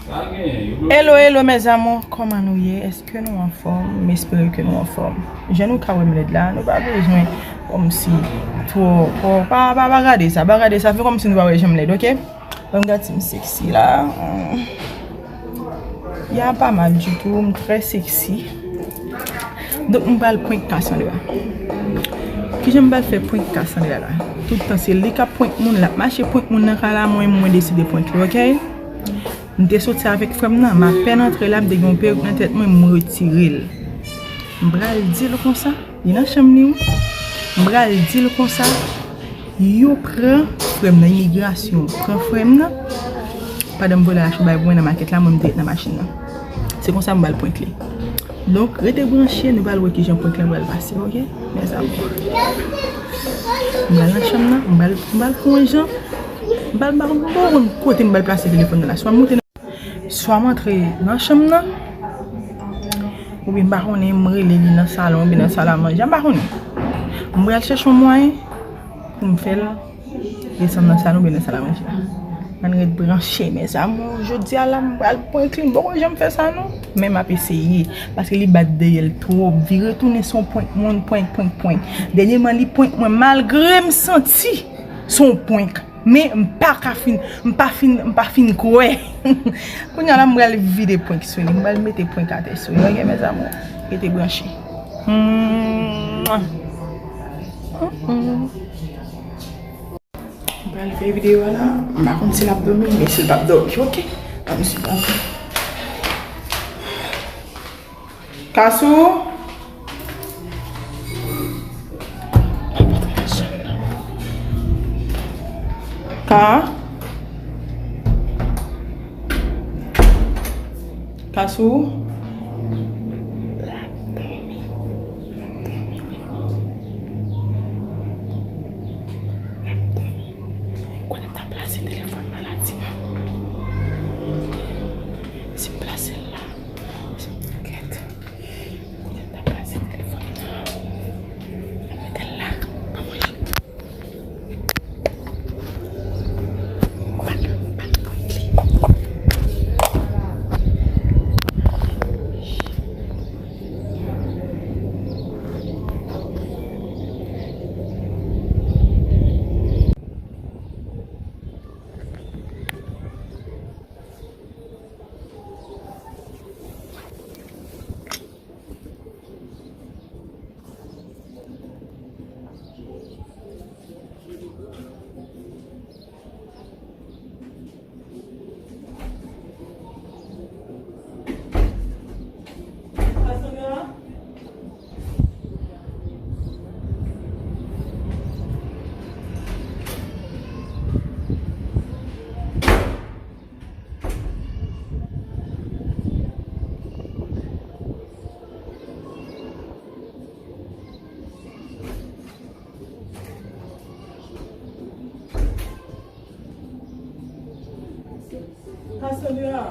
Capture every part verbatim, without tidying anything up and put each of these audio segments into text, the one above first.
Hello, hello, mes amours, kòman nou ye? Èske nou anfòm? M espere ke nou anfòm. Jan nou ka wè m lèd la, nou pa bezwen kòmsi twò, twò, pa, pa, pa gade sa, pa gade sa, fè kòmsi nou pa wè jan m lèd, oke? Ban m gade si m seksi la. Ya pa mal ditou, m trè seksi. Donk, m pral prank Cassandra. Kijan m pral fè prank Cassandra la? Tout tan se li k ap prank moun, l ap mache prank moun nan kay la, mwen, mwen deside prank li, oke? M te soti avèk frè m nan, m apèn antre la, m te gen yon perik nan tèt mwen, m retire l. M pral di l konsa, li nan chanm li wi. M pral di l konsa, yo pran frè m nan, imigrasyon pran frè m nan. Pandan m voye lach bay pou mwen nan makèt la, mwen m te ret nan machin nan. Se konsa m pral prank li. Donk, rete branche, nou pral wè kijan prank lan pral pase, oke? Mes amours. M pral nan chanm nan, m pral, m pral fè yon jan. M pral, m pral, m pral konn kote m pral plase telefòn nan la. Swa m moute nan Swa m antre nan chanm nan, oubyen m pa konnen m rele li nan salon oubyen nan sal a manje, m pa konnen. M pral chèche yon mwayen pou m fè l desann nan salon oubyen nan sal a manje la. Ann ret branche, mes amours. Jodi a la, m pral prank li. M poko janm fè sa, non. Men m ap eseye. Paske li bat dèyè l twòp. Vire tounen se yon prank, moun prank, prank, prank. Dènyèman, li prank mwen malgre m santi se yon prank. Men m pa ka fin, m pa fin, m pa fin kwè. Kounye a la, m pral vide prank sou li. M pral mete prank atè sou li. Oke, mes amours? Rete branche. Mwa. M pral fè videyo a la. M pa konn si l ap dòmi, men si l p ap dòmi, oke? Ban m sipòte. Kasou? Ka? Kasou? Konnen m ta plase telefòn nan la, di m. Si m plase l la, kèt. Konnen m ta plase telefòn nan. Mwen mete l la. Ban mwen. Ban, ban mwen li. Cassandra?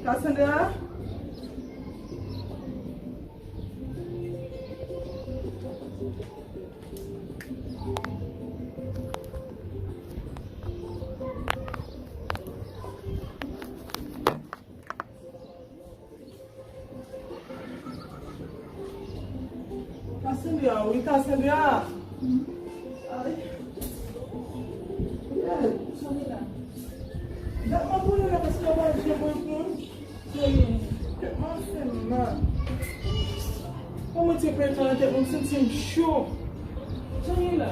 Cassandra? Cassandra, wi, Cassandra. Ay. Yeah. Dat m ap rele w la paske w pa janm reponn. Tèt mwen ap fè m mal. Kòman ti pete nan tèt mwen, m santi m cho. Jan ye la?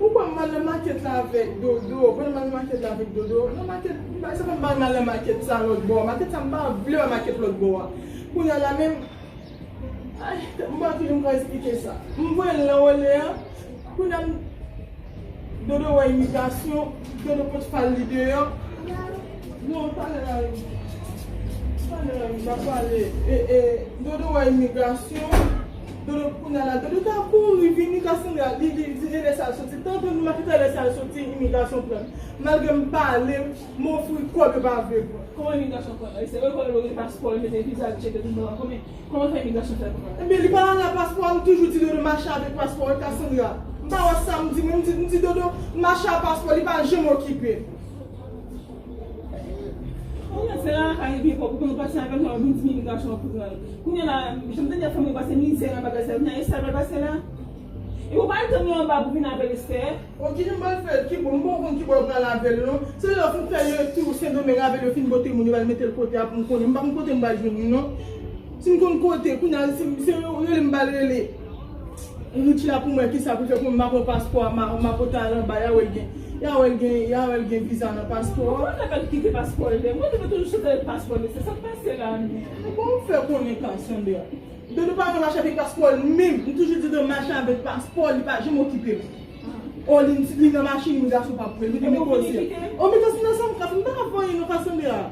Ou kwè m al nan makèt la avèk Dodo? Ou kwè m al nan makèt la avèk Dodo? Nan makèt, m pa, se pa m pa al nan makèt sa lòt bò a. Makèt sa, m pa vle wè makèt lòt bò a. Kounye a la menm, ay, m pa konnen m ka esplike sa. M voye l nan wòlè a. Kounye a m Dodo wè imigrasyon, Dodo pot fal li deyò. Non, talè la, talè la, m ap pale. E, e, Dodo wè imigrasyon, Dodo kounye a la, Dodo ta kouri vini, Cassandra, li, li, li te lèse al soti. Tankou nou mèt te lèse al soti, imigrasyon pran. Malgre m pale, m ofri kòb, yo pa vle pran. Kòman imigrasyon pran? Se yo pran, yo gen paspò, yo mete viza, yo tcheke tout bagay. Kòman? Kòman fè imigrasyon fè pran? Ebyen, li pa la la paspò, m toujou di Dodo mache avèk paspò, wi, Cassandra. M pa wè sa m di, men m di, m di Dodo mache a paspò, li pa janm okipe. Epi pou, pou nou pati avèk nou, vin di imigrasyon an pran l. Kounye a la, jan m te di a, fè mwen pase mizè nan bagay sa, kounye a, e sa l pral pase la. E ou pa al tann li anba pou vin avè l, Esther? O, kijan m pral fè? Ki bò? M poko konn ki bò yo pral avè l, non. Se lè yo fin fè yo tou Sendomeng avè l, yo fin pote moun, yo pral mete l kote a pou m konnen. M pa konn kote m pral jwenn li, non. Si m konn kote, kounye a, se, se yo rele m pral rele. Richie la pou mwen, kisa pou l fè pou mwen, m pa pran paspò a, m a, m a pote al anba, y a wè l gen, y a wè l gen, y a wè l gen viza nan paspò a. Mwen te fè l kite paspò l, mwen te fè toujou sot avèk paspò l, se sa k pase la menm. Bon, m fè konnen Cassandra. Dodo pa janm mache avèk paspò l menm, m toujou di Dodo mache avèk paspò l, li pa janm okipe m. O, li, li nan machin, li gason pa pou l, li te met koze. O, men Cassandra, sa m ka fè, m pa ka fè anyen non, Cassandra.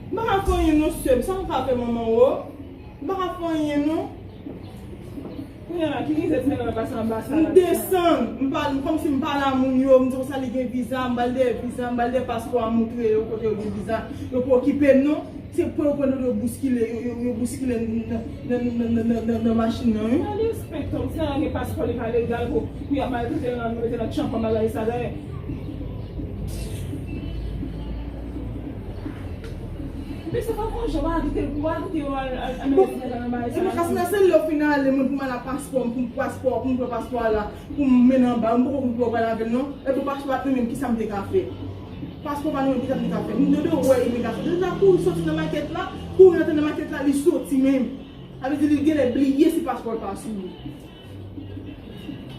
M pa ka fè anyen non, sè m, sa m ka fè manman w? M pa ka fè anyen non. Kounye a la, ki mizè ti nèg la pase anba sa la? M desann, m pale, m kòmsi m pale a moun yo, m di konsa li gen viza, m ba l dèyè viza, m ba l dèyè paspò a, moutre yo kote yo gen viza. Yo pa okipe m non. Se pou yo pran yo bouskile, yo, yo, yo bouskile nan, nan, nan machin nan, wi. An respektan, ti nèg la gen paspò li pa legal pou, pou y ap maltrete l nan, mete nan tchanpan bagay sa dayè. Mesye, pa fè yon jan, pa kite, pa kite yo al, al, al mete ti nèg la nan bagay sa. Ebyen, Cassandra, se lè w fin ale, mwen pou m al ak paspò m, pou m paspò, pou m pran paspò a la, pou m mennen anba, m poko konn pou w pral avè l, non. Epi paspò pa t nan men m, kisa m te ka fè? Paspò pa nan men m, kisa m te ka fè? M Dodo wè imigrasyon, Dodo ta kouri soti nan makèt la, kouri rantre nan makèt la, li soti menm. Sa vle di li genlè bliye si paspò l pa sou li.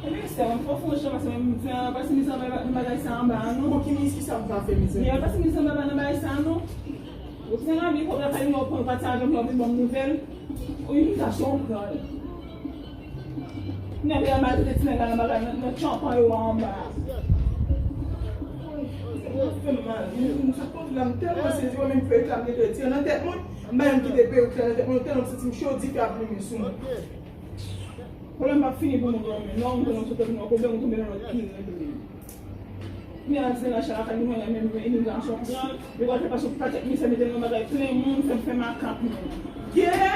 Ebyen, sè, mwen fò fè yon jan, paske mwen, mwen pase mizè anba nan bagay sa anba a, non. Bon, ki minis ki sa m ka fè, mizè? Mwen pase mizè anba nan bagay sa, non. Ou ti nèg la vin kòb la kay mwen, ou pran pati avè m, ou vin ban m nouvèl. Ou imigrasyon ou pran l. Nèg la maltrete ti nèg la nan bagay, nan, nan tchanpan yo anba a. Sa fè m mal. M sot konn la, m tèlman sezi, wè menm fèy la m te retire nan tèt mwen. M pa menm kite perik la nan tèt mwen, tèlman m santi m cho, dife ap limen sou mwen. Pwoblèm p ap fini pou nou, non, men non, m konnen w sot nan pwoblèm, ou tonbe nan lòt pi rèd menm. Kounye a, se nan chay la, fè nou konnen menm imigrasyon pran, yo pral fè pase yon pakèt misye mete nan bagay plen moun, fè m fè makak menm. Gay!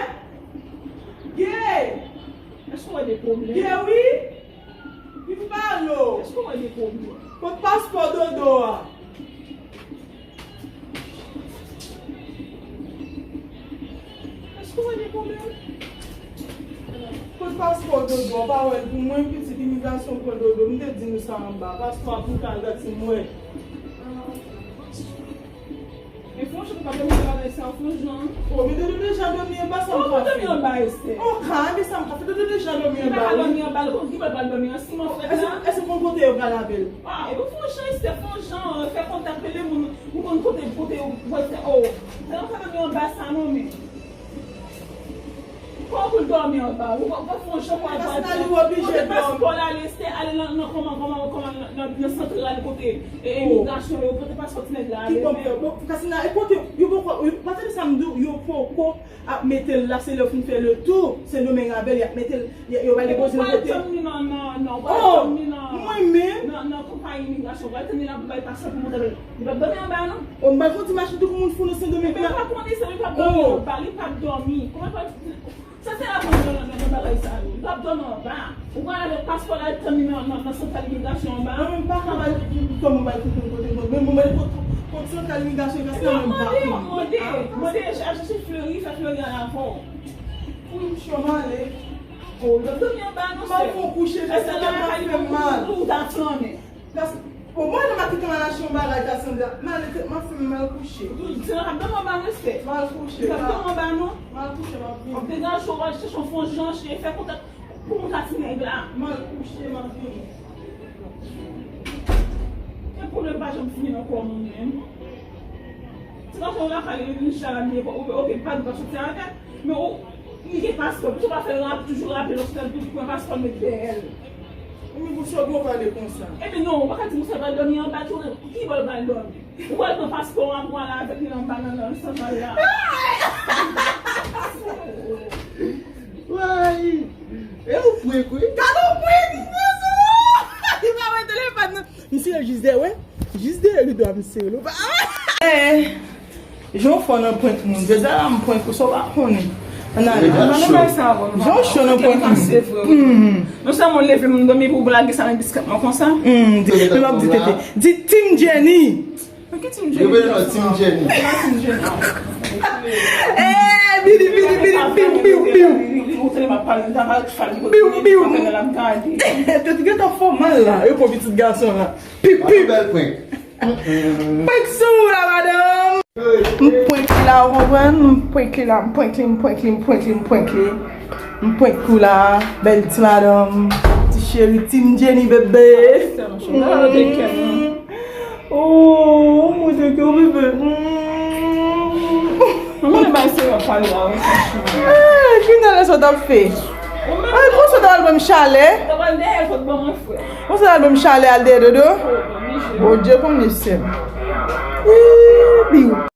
Gay! Èske w wè de pwoblèm? Gay, wi! Vin pale w! Èske w wè de pwoblèm? Kot paspò Dodo a? Èske w wè de pwoblèm? Kot paspò Dodo a? Pa wè l pou mwen, pitit imigrasyon pran Dodo. M te di nou sa anba. Paspò a pou kal, gad si m wè. Men fè yon jan, pa dòmi nan bagay sa, fè yon jan. O, men Dodo deja dòmi anba, sa m ka fè? Ou dòmi anba, Esther. O, ka, men sa m ka fè? Dodo deja dòmi anba, wi. Li pa ka dòmi anba, li konn ki bò l pral dòmi an, siman frèt la. Èske, èske w konn kote yo pral avè l? A, epi fè yon jan, Esther, fè yon jan, fè kontak, rele moun. Ou konn kote, kote, ou pral fè, o, nan fè dòmi anba sa non, men. Kòman pou l dòmi anba? Ou pa, ou pa fè yon jan pou al, pou al, pou al pote paspò l ale, Esther, ale nan, nan, kòman, kòman, kòman, nan, nan, nan santral kote, e, imigrasyon yo, pote paspò ti nèg la ale. Ki bò m fè? Bon, Cassandra, e kote, yo poko, yo, pa tande sa m di w, yo poko ap mete l la, se lè yo fin fè le tou, Sendomeng avè l, y ap mete l, y, yo pral depoze l kote. Ou pral tann li nan, nan, nan, ou pral tann li nan, mwen menm? Nan, nan konpayi imigrasyon, ou pral tann li la pou bay paspò pou montre l. Li p ap dòmi anba, non. O, m pral fè yon ti machin tou kou moun fou nan Sendomeng la. Ebyen, ou pa konnen sa, li p ap dòmi anba, li p ap dòmi. Kòman l pral, sa se la pou nan, nan, nan bagay sa yo. Li p ap dòmi anba. Ou pral avèk paspò la, tann li nan, nan, nan santral imigrasyon anba. Mwen menm pa ka bay, kòman bay tout moun kote m, men mwen bay kot, kot santral imigrasyon, paske mwen pa konnen. Mande, mande, mande, al chèche Fleury, fè Fleury al avè w. Wi, m cho m ale. O, l ap dòmi anba, non, sè. M al fè yon kouche, sè, tèt mwen ap fè m mal. Ou ta flannen. Gas-, o mwen nan maket an al achte yon bagay, Cassandra. M ale tèt mwen ap fè m mal kouche. Ou di, se nan kap dòmi anba, non, sè. Mal kouche, kap dòmi anba, non. Mal kouche, m ap vini. W ap degaje w, w al chèche yon fon jan, chèche fè kontak pou moun ka ti nèg la. Mal kouche, m ap vini. Gen pwoblèm pa janm fini nan kò moun menm. Ti gason lakay li, li chita la, li, ok, pa di pa soti avè l, men ou, li gen paspò, pou w pa fè l rap-, toujou raple l, ou pran paspò l met dèyè l. Ou menm pou sòt ou pale konsa. Epi non, ou pa ka di konsa, l pral dòmi anba tou, ki bò l pral dòmi? Ou pral pran paspò a pou w ale avèk li anba nan, nan santral la. Woy! E ou prank wi? Gade ou prank, li pa wè telefòn nan. M sere jis dèyè, wi. Jis dèyè rido a m sere l. Eh, jan w fò nan prank moun. Jodi a la m prank ou, sa w pa konnen. Ann ale. Jan w cho nan prank moun. Non sèlman w leve m dòmi pou w lage sa nan biskèt mwen konsa. Hmm, di, men m ap di tete. Di Team Jenny. Nan ki Team Jenny? Yo rele nou Team Jenny. Team Jenny. Eh, vini, vini, vini, piu, piu, piu. Piu, piu. Tèt gentan fò mal la. E kon pitit gason la. Piu, piu. Bèl prank. Prank sou ou la, madanm. M prank li la, ou konprann? M prank li la, m prank li, m prank li, m prank li, m prank li. M prank ou la, bèl ti madanm. Ti cheri, Team Jenny, bebe. Oh, mon Dieu, que bébé. Mwen konnen bay se yon pale la, wi, franchman. Ah, final la sa w t ap fè. Ay, konsa w t al ban m chalè. Konsa w t al ban m chalè al dèyè dodo. Bondye konnen sè m. Ih, biw.